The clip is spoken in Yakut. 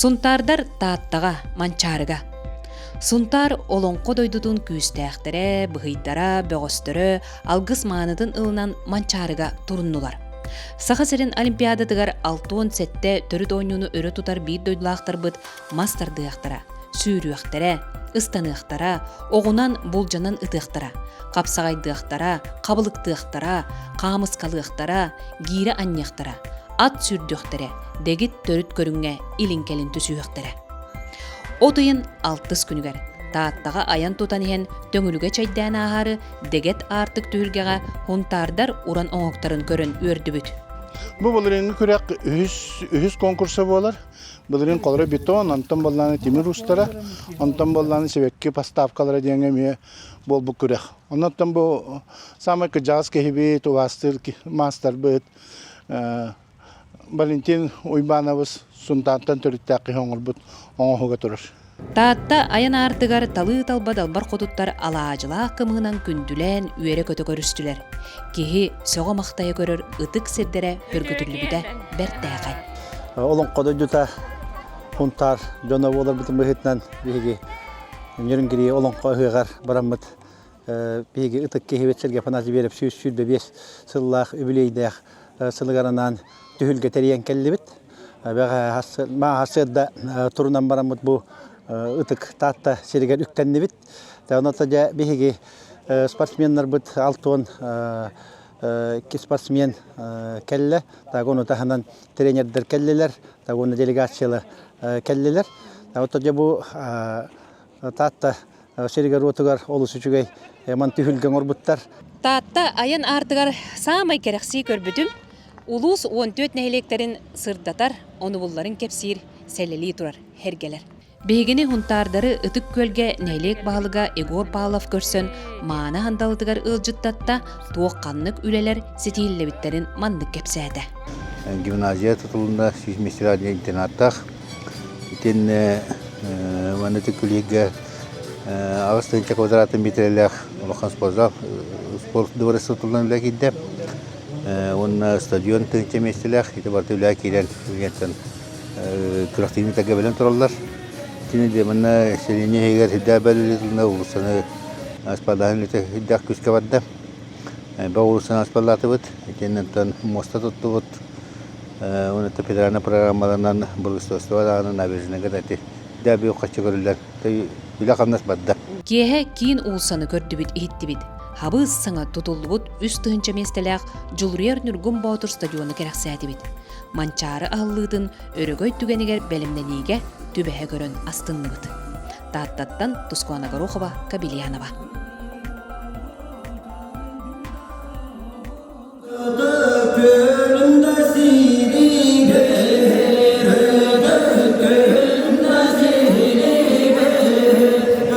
Сунтаардар Тааттаҕа, Манчаарыга. Сунтаар олоҥхо дойдутун күүстээхтэрэ, быһыйдара, бөҕөстөрө алгыс маанытын ылынан Манчаарыга туруннулар. Саха сирин Олимпиадатыгар 67 төрүт оонньууну өрө тутар биир дойдулаахтарбыт мас тардыахтара, сүүрүөхтэрэ, ыстаныахтара, оҕунан булдьанан ытыахтара, хапсаҕайдыахтара, хабылыктыахтара, хаамыскалыахтара, гиирэ анньыахтара, ат сүүрдүөхтэрэ, дэгит төрүт көрүҥҥэ илин-кэлин түсүһүөхтэрэ. От ыйын алтыс күнүгэр Тааттаҕа айан тутан иһэн Төҥүлүгэ чэйдээн ааһаары дэгэт аартык түһүлгэҕэ хунтаардар уран оҥоһуктарын көрөн үөрдүбүт. Бу былырыыҥҥы күрэх үһүс, үһүс конкурса буолар. Былырыын холоро бетон, онтон буоллаҕына тимир устара, онтон буоллаҕына сибэкки поставкалара диэҥҥэ эмиэ буолбут күрэх. Оннуттан бу саамай кырдьаҕас киһибит, убаастыыр маастарбыт Валентин Уйбаанабыс Сунтаантан төрүттээх киһи оҥорбут оҥоһуга турар. Таатта айан аартыгар талыы-талба далбар хотуттар алаадьылаах кымыһынан күндүлээн үөрэ-көтө көрүстүлэр. Киһи сөҕө-махтайа көрөр ытык сирдэрэ хөргүтүллүбүтэ бэртээхэй. Олоҥхо дойдута Хунтаар дьоно буоларбытын быһыытынан биһиги Ньүрүҥгирии олоҥхо ыһыаҕар бараммыт биһиги ытык киһибит Сергей Афанасьевич Верев 125 сыллаах үбүлүөйдээх сылыгар анаан түһүлгэ тэрийэн кэллибит. Сарсыарда турунан бараммыт бу ытык Таатта сиригэр үктэннибит. Онон дьэ биһиги спортсменнарбыт алтуон спортсмен кэллэ. Так ону таһынан тренердэр кэллилэр, так уонна делегациялар кэллилэр. Вот дьэ бу Таатта сиригэр-уотугар олус үчүгэй ман түһүлгэ оҥорбуттар. Таатта айан аартыгар саамай кэрэхсии көрбүтүм улуус 14 нэһилиэктэрин сырдатар, онубулларын кэпсиир, сэлэлии турар һэргэлэр. Биһигини Һунтаардары Ытык Күөлгэ нэһилиэк баһылыга Егор Павлов көрсөн мааны хандалытыгар ыалдьыттатта, туох-ханнык үлэлэр ситиһиллибиттэрин маннык кэпсээтэ. Гимназия тутулунна сүүс миэстэлээх интернаттаах. Итиннэ манна Күлүүгэ 8 квадратын миэтэрэлээх улахан спортзал спорт дворец тутуллан үлэ киирдэ. Уонна стадион тыһыынча миэстэлээх ити барыта үлэ киирэн билигин күрэхтэһиини тэгэ бэлэм тураллар. Итини дьэ манна сэлиэнньэ иһигэр сүрдээх бэлэлэтилинэ уулуссаны аспаллааһын үлэтэ сүрдээх күүскэ барда. Бөх уулуссаны аспаллаатыбыт. Итинэн оттон муоста туттубут. Уонна федеральнай программаларынан благоустройство даҕаны набережныйга да ити дэ бүөх хаччы көрүллэр. Үлэ-хамнас барда. Киэһэ киин уулуссаны көрдүбүт-иһиттибит. Хабыс саҥа тутуллубут 3000 миэстэлээх Дьулуруйар Ньургун Боотур стадиону кэрэхсээтибит. Манчаары аһыллыытын өрөгөй түгэнигэр бэлэмнэниигэ түбэһэ көрөн астынныбыт. Тааттаттан Тускуана Горохова, Кабельянова.